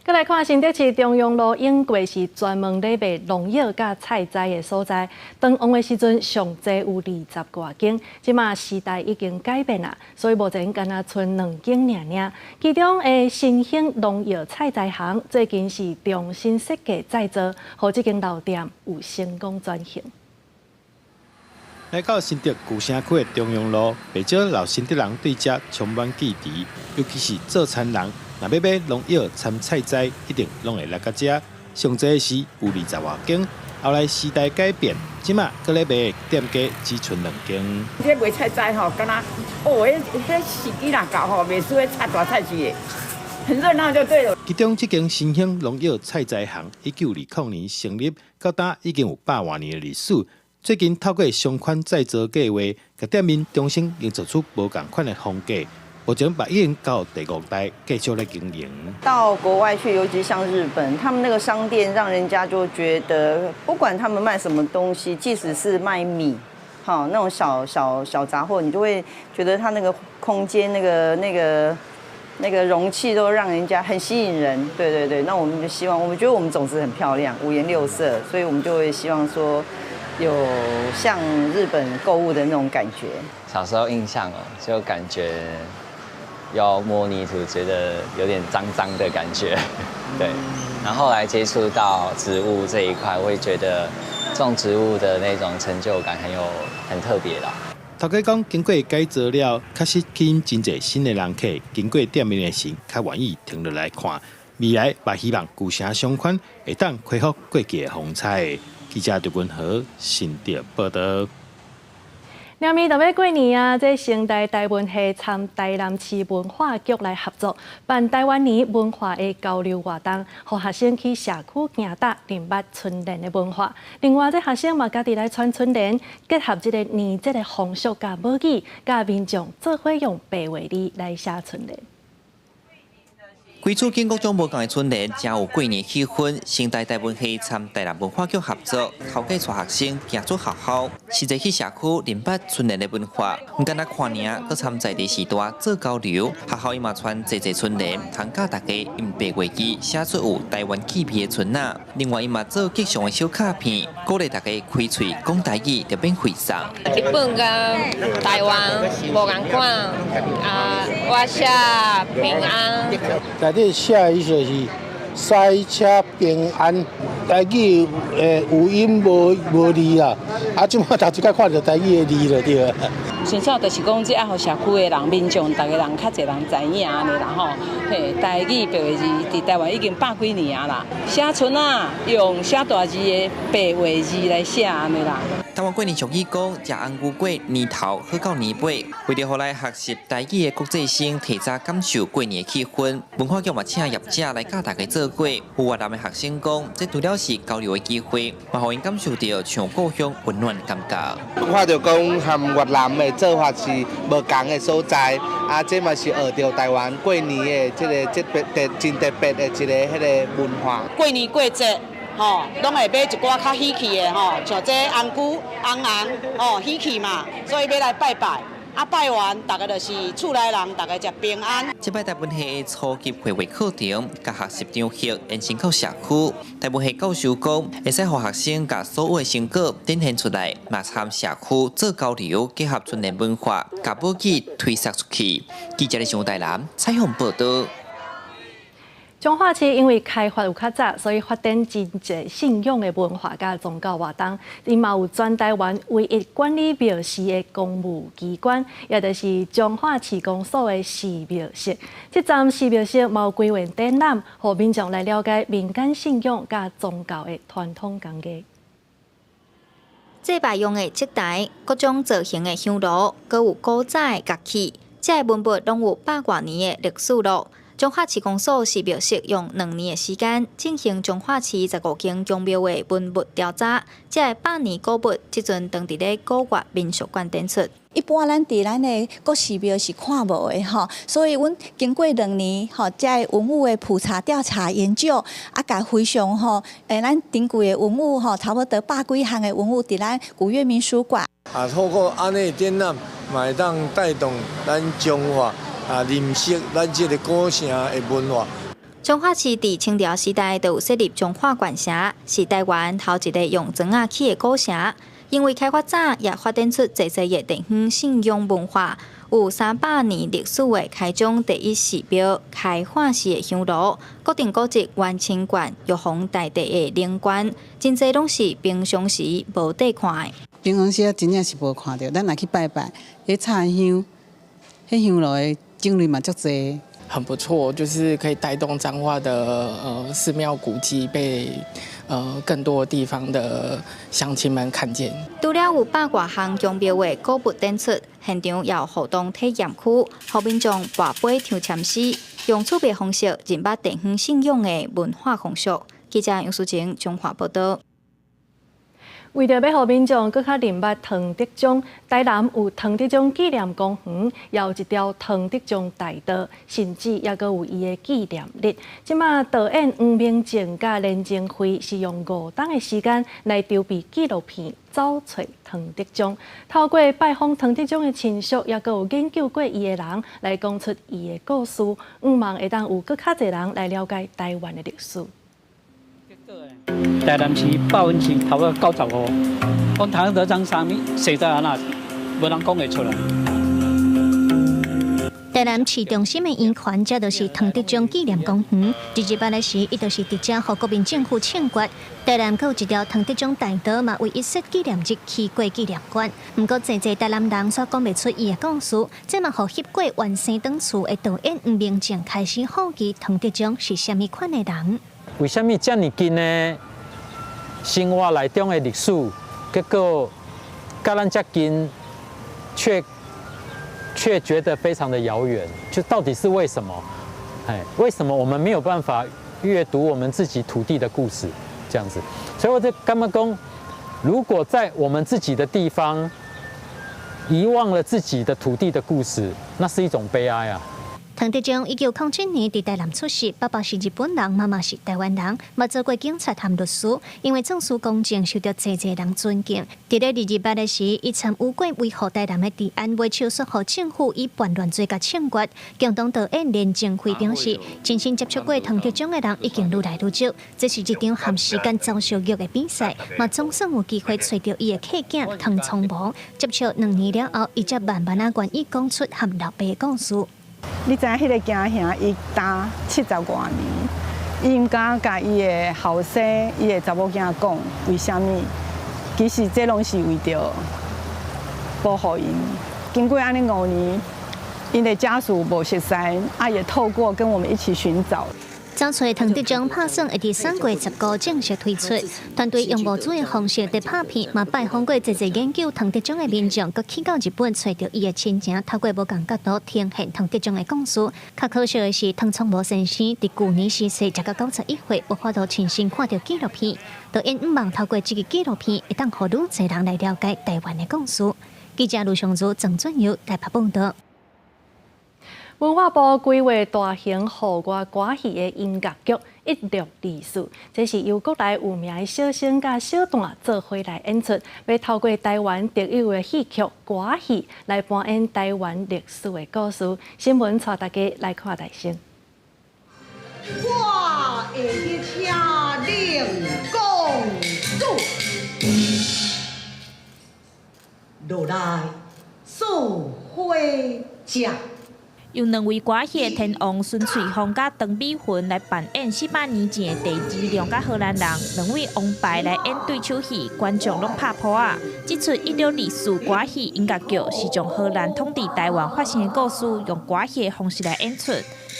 閣來看新竹市中央路，永過是專門咧賣農藥佮菜齋的所在。當旺的時陣，上濟有二十外間。這馬時代已經改變啦，所以目前干焦賰兩間爾爾。其中的新興農藥菜齋行最近是重新設計再造，予這間老店有成功轉型。
來到新竹舊城區的中央路，袂少老新竹人對遮充滿記憶，尤其是做田人。若欲買農藥摻菜齋，一定攏會來到遮。上濟時有二十外間，後來時代改變，這馬閣咧賣店家只賰兩間。
這賣菜齋吼，敢若哦，彼彼時機若到吼，袂輸彼插大菜市的，很熱鬧就對了。
其中這間新興農藥菜齋行，1920年成立，到今已經有百外年的歷史。最近透過相款再造計劃，共店面重新營造出無仝款的風格。目前嘛已經到第五代繼續咧經營。
到國外去，尤其像日本，他們那個商店讓人家就覺得，不管他們賣什麼東西，即使是賣米，好那種小小小雜貨，你就會覺得他那個空間、那個容器都讓人家很吸引人。對對對，那我們就希望，我們覺得我們種子很漂亮，五顏六色，所以我們就會希望說，有像日本購物的那種感覺。
小時候印象哦，就感覺。要摸泥土，覺得有點髒髒的感覺，對。然後後來接觸到植物這一塊，會覺得種植物的那種成就感很有很特別啦。
頭家講，經過改造了，確實吸引真濟新的人客經過店面的時，較願意停落來看。未來嘛希望舊城商圈會當恢復過去的風采。記者劉文和新竹報道。
明暝就欲過年啊！這成大台文系參台南市文化局來合作，辦台灣年文化的交流活動，予學生去社區行搭，認捌春聯的文化。另外，這學生嘛家己來串春聯，結合這個年節的風俗佮母語，佮民眾做伙用白話字來寫春聯。
規組景各種無仝的春聯，誠有過年氣氛。成大台文系參台南文化局合作，頭家帶學生行出學校，實際去社區認捌春聯的文化。毋干焦看爾，閣參在地時代做交流。學校伊嘛傳濟濟春聯，通教大家用白話字寫出有台灣氣味的春仔。另外，伊嘛做吉祥的小卡片，鼓勵大家開喙講台語，就免費送。
日本佮台灣無仝款啊，我寫平安。
內底寫的意思是賽車平安，台語有音無無字啦，啊，這馬頭一擺看著台語的字了對。
先少就是講，這愛予社區的人、民眾，逐家人較濟人知影按呢啦吼。嘿，台語白話字佇台灣已經百幾年啊啦。寫春仔用寫大字的白話字來寫按呢啦。
台灣過年俗語講，食紅龜粿年頭好到年尾，為著予來學習台語的國際生提早感受過年的氣氛，文化局嘛請業者來教大家做粿。有越南的學生講，這除了是交流的機會，嘛予𪜶感受著像故鄉溫暖的感覺。
看著講和越南的做法是無仝的所在，啊，這嘛是學著台灣過年的這个特別特真特別的一个彼个文化。
過年過節。吼，攏會買一寡較喜氣的吼，像這紅龜、紅紅，吼喜氣嘛，所以欲來拜拜。啊，拜完，逐家就是厝內人，逐家食平安。
這擺台文系的初級繪畫課程，共學習場域延伸到社區。台文系教授講，會使予學生共所有的成果展現出來，嘛參社區做交流，結合春聯文化，共母語推捒出去。記者咧上台南採訪報道。
彰化市因為開發有較早，所以發展真濟信仰的文化佮宗教活動。𪜶嘛有全台灣唯一管理廟寺的公務機關，也就是彰化市公所的寺廟室。這站寺廟室嘛有規劃展覽，予民眾來了解民間信仰佮宗教的傳統工藝。
祭拜用的祭台，各種造型的香爐，閣有古早的樂器，這个文物攏有百外年的歷史咯。彰化市公所寺廟室用2年的時間進行彰化市15間宮廟的文物調查，這个百年古物這陣當佇咧古越民俗館展出。
一般咱佇咱的國寺廟是看無的吼，所以阮經過兩年吼，這个文物的普查調查研究，啊，共非常吼，咱珍貴的文物吼，差不多百幾項的文物佇咱古越民俗館。
啊，透過按呢展覽，嘛會當帶動咱彰化。啊，認識咱這个古城的文化。
彰化市佇清朝時代就有設立彰化縣城，是台灣頭一个用磚仔起的古城。因為開發早，也發展出濟濟的地方信仰文化。有300年歷史的開漳第一寺廟開化寺的香爐，國定古蹟元清觀玉皇大帝的靈棺，真濟攏是平常時無得看的。
平常時啊，真正是無看著，咱若去拜拜，彼插香，彼香爐的種類嘛足濟。
很不錯，就是可以帶動彰化的寺廟古蹟被更多地方的鄉親們看見。
除了有百外項宮廟的古物展出，現場也有互動體驗區，予民眾跋杯抽籤詩，用趣味方式認捌地方信仰的文化風俗。記者楊淑晴彰化報道。
為著欲予民眾閣較認捌唐德宗，台南有唐德宗紀念公園，也有一條唐德宗大道，甚至猶閣有伊的紀念日。這馬導演黃明正佮連靜慧是用5冬的時間來籌備紀錄片《走揣唐德宗》，透過拜訪唐德宗的親屬，猶閣有研究過伊的人來講出伊的故事，向望會當有閣較濟人來了解台灣的歷史。
台南市95%，講唐德宗啥物，實在按怎，無人講會出來。
台南市中心的圓環，這就是唐德宗紀念公園。2018時，伊就是佇遮予國民政府槍決。台南閣有一條唐德宗大道，嘛為伊設紀念日起過紀念館。毋過，濟濟台南人卻講袂出伊的故事，這嘛予翕過原生轉厝的導演黃明正開始好奇唐德宗是啥物款的人。
為啥物遮爾近的生活內中的歷史，結果佮咱遮近，卻覺得非常的遙遠？就到底是為什麼？哎，為什麼我們沒有辦法閱讀我們自己土地的故事？這樣子，所以我就感覺講，如果在我們自己的地方遺忘了自己的土地的故事，那是一種悲哀啊！
唐德宗1907年佇台南出世，爸爸是日本人，媽媽是台灣人，嘛做過警察和律師，因為做事公正，受著濟濟人尊敬。佇咧228的時，伊參與過維護台南的治安，袂手術予政府以叛亂罪共槍決。共同導演連靜慧表示，親身接觸過唐德宗的人已經愈來愈少。這是一場含時間遭受虐的比賽，嘛總算有機會揣著伊的契囝唐聰模。接觸2年了後，伊才慢慢仔願意講出和老爸的故事。
你知影彼个驚兄伊擔70外年，伊毋敢共伊的後生、伊的查某囝講，為啥物？其實這攏是為著保護𪜶。經過按呢5年，𪜶的家屬無熟似，啊也透過跟我們一起尋找。
走揣唐德宗拍算會佇3月15正式推出，團隊用募資的方式佇拍片，嘛拜訪過濟濟研究唐德宗的民眾，閣去到日本揣著伊的親情，透過無仝角度呈現唐德宗的故事。較可惜的是，唐聰模先生佇舊年逝世，才到91歲，無法度親身看著紀錄片。導演向望透過這个紀錄片，會當予愈濟人來了解台灣的故事。記者盧尚如、鄭俊佑台北報導。
文化部規劃大型戶外歌戲的音樂劇《一六二四》，這是由國內有名的小生佮小旦做伙來演出，欲透過台灣特有的戲曲歌戲來扮演台灣歷史的故事。新聞帶大家來看台先。
我會去聽靈公主落來做伙食。
由兩位歌戲的天王孫翠鳳佮陳美雲來扮演400年前的鄭芝龍佮荷蘭人，兩位王牌來演對手戲，觀眾攏拍噗仔。這齣一六二四歌戲音樂劇是將荷蘭統治台灣發生的故事，用歌戲的方式來演出。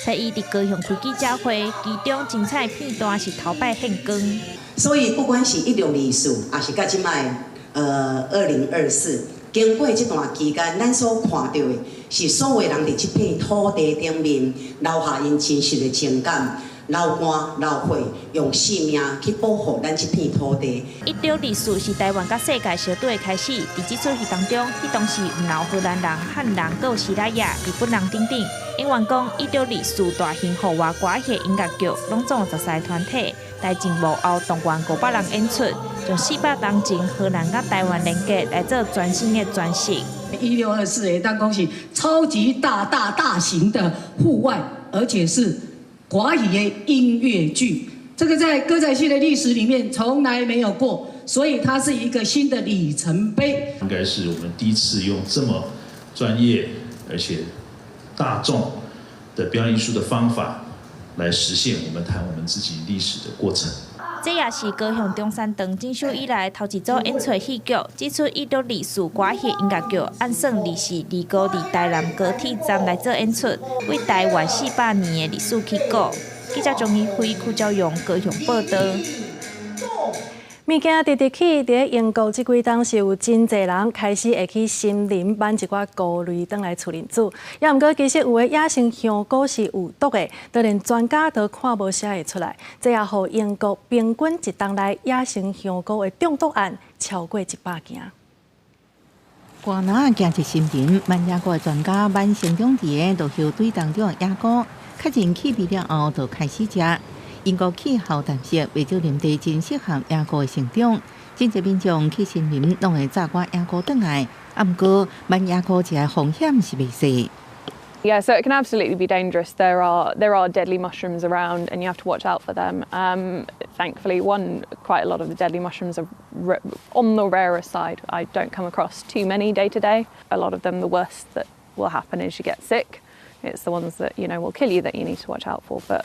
初一佇高雄開記者會，其中精彩片段是頭擺獻光。
所以不管是一六二四，抑是到這擺2024。經過這段期間，咱所看著的是所有人佇這片土地頂面留下𪜶真實的情感，流汗流血，用性命去保護咱這片土地。
1624是台灣佮世界相對的開始。佇這齣戲當中，彼當時毋但有荷蘭人、漢人，閣有西拉雅、日本人等等。演員講，1624大型戶外歌戲音樂劇，攏總有13個團體，台前幕後動員500人演出，將400年前荷蘭佮台灣連結來做全新的詮釋。
1624會當講是超級大大大型的戶外，而且是
華語的音樂劇，這個在歌仔戲的歷史裡面從來沒有過，所以它是一個新的里程碑。
應該是我們第一次用這麼專業而且大眾的表演藝術的方法來實現我們談我們自己歷史的過程。
這也是高雄中山堂整修以來頭一組演出戲劇，這齣1624歌戲音樂劇，按算24/25佇台南高鐵站來做演出，為台灣400年的歷史起鼓。記者鍾義輝、柯昭勇高雄報導。
物件直直起，佇英國這幾冬是有真濟人開始會去森林挽一寡菇類轉來厝裡煮。也毋過，其實有的野生香菇是有毒的，就連專家都看無啥會出來。這也予英國平均一冬內野生香菇的中毒案超過100件。
寒林行入森林，挽野菇的專家挽生長佇個落葉堆當中的野菇，確認氣味了後，就開始食。英國氣候淡濕，袂少林地真適合野菇的成長。真濟民眾去森林，攏會摘寡野菇轉來。啊，毋過挽野菇食的風險是袂細。
Yeah, so it can absolutely be dangerous. There are deadly mushrooms around, and you have to watch out for them. Thankfully, one quite a lot of the deadly mushrooms are on the rarer side. I don't come across too many day to day. A lot of them, the worst that will happen is you get sick. It's the ones that will kill you that you need to watch out for. But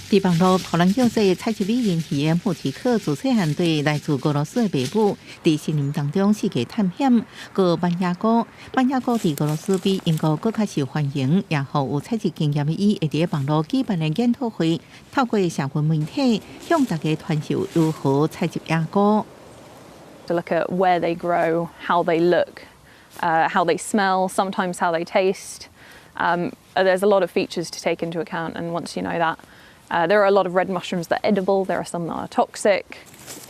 佇網路，予人叫做採集美人魚的穆提克，自細漢對來自俄羅斯的爸母，佇森林當中四界探險，閣挽野菇。挽野菇佇俄羅斯比英國閣較受歡迎，也予有採集經驗的伊，會佇網路舉辦的研討會，透過社群媒體向大家傳授如何採集野菇。
To look at where they grow, how they look, how they smell, sometimes how they taste. There's a lot of features to take into account, and once you know that, there are a lot of red mushrooms that are edible. There are some that are toxic.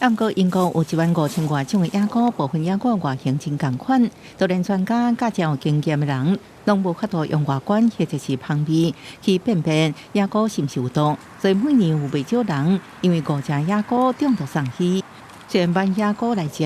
毋過英國有1萬5000外種的野菇，部分野菇外形真仝款，就連專家佮真有經驗的人，攏無法度用外觀或者是香味去辨別野菇是毋是有毒，所以每年有袂少人因為誤食野菇中毒送醫。雖然挽野菇來食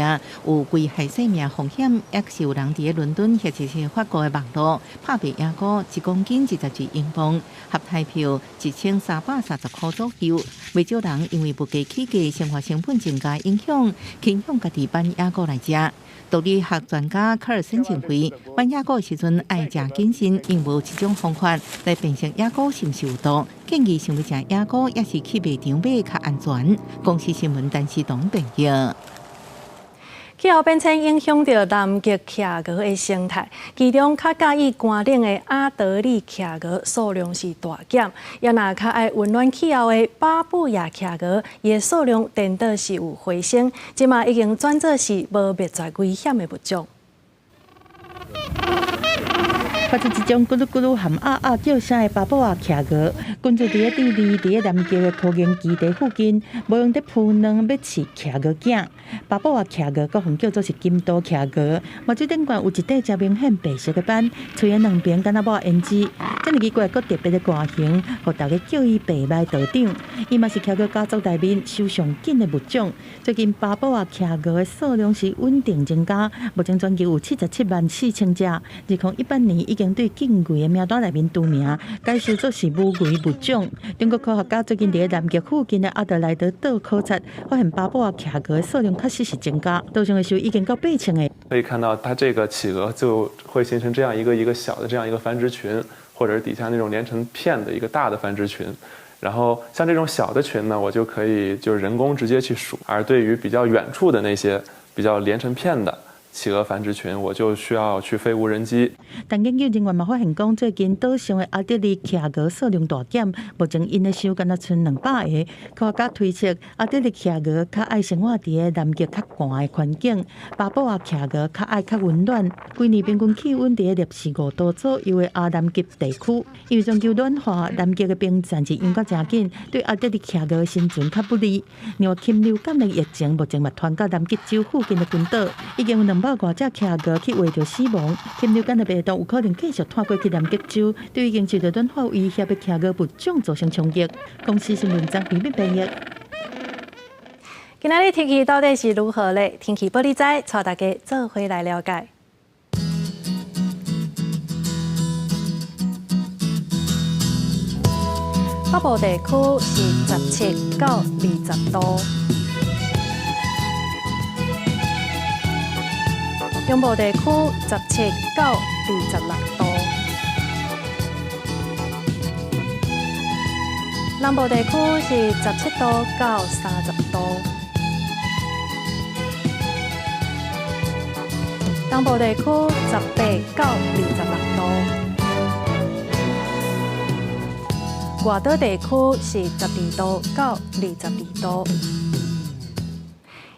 有危害性命風險，抑是有人佇倫敦或者是法國的網路拍賣野菇，1公斤22英鎊，合台票1330箍左右。袂少人因為物價起價、生活成本增加影響，傾向家己挽野菇來食。毒理學專家卡爾森認為，挽野菇的時陣愛誠謹慎，因無一種方法來辨識野菇是毋是有毒。建議想欲食野菇，抑是去賣場買較安全。公視新聞陳思東編譯。
氣候變遷影響著南極企鵝的生態，其中較佮意寒冷的阿德利企鵝數量是大減，也若較愛溫暖氣候的巴布亞企鵝，伊的數量顛倒是有回升，這馬已經轉做是無滅絕危險的物種。
發出這種咕嚕咕嚕含鴨鴨叫聲的巴布亞企鵝，群聚佇咧智利，佇咧南極的科研基地附近，無閒佇孵卵欲飼企鵝囝。巴布亞企鵝閣予叫做是金刀企鵝，目睭頂懸有一塊誠明顯白色的斑，喙的兩邊敢若抹胭脂，這爾奇怪閣特別的外形，予大家叫伊白眉道長。伊嘛是企鵝家族內面收上緊的物種。最近巴布亞企鵝的數量是穩定增加，目前全球有77萬4千隻。2018年已經對近危的名單內面除名，改設做是無危物種。中國科學家最近佇南極附近的阿德萊德島考察，發現巴布亞企鵝的數量確實是增加，島上的時候已經到8000個。
可以看到，它這個企鵝就會形成這樣一個一個小的這樣一個繁殖群，或者是底下那種連成片的一個大的繁殖群。然後像這種小的群呢，我就可以就是人工直接去數；而對於比較遠處的那些比較連成片的企鵝繁殖群，我就需要去飛無人機。
但研究人員嘛發現講，最近島上的阿德利企鵝數量大減，目前𪜶的數敢若賰200個。科學家推測，阿德利企鵝較愛生活佇咧南極較寒的環境，巴布亞企鵝較愛較溫暖。規年平均氣溫佇咧攝氏5度左右的亞南極地區，因為全球暖化，南極的冰層是融甲誠緊，對阿德利企鵝的生存較不利。另外，禽流感的疫情目前嘛傳到南極洲附近的群島，已經有200外隻企鵝去罹著死亡。禽流感的病毒有可能繼續拖過去南極洲，對已經受到暖化威脅的企鵝物種造成衝擊。公視新聞張平敏編譯。
今仔日天氣到底是如何咧？天氣報你知，帶大家做伙來了解。北部地區是17到20度，中部地區17到26度，南部地區是17到30度，東部地區18到26度。外島地區是12度到22度。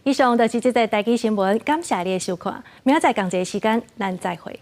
以上就是這節台語新聞，感謝你的收看，明仔載仝一个時間，咱再會。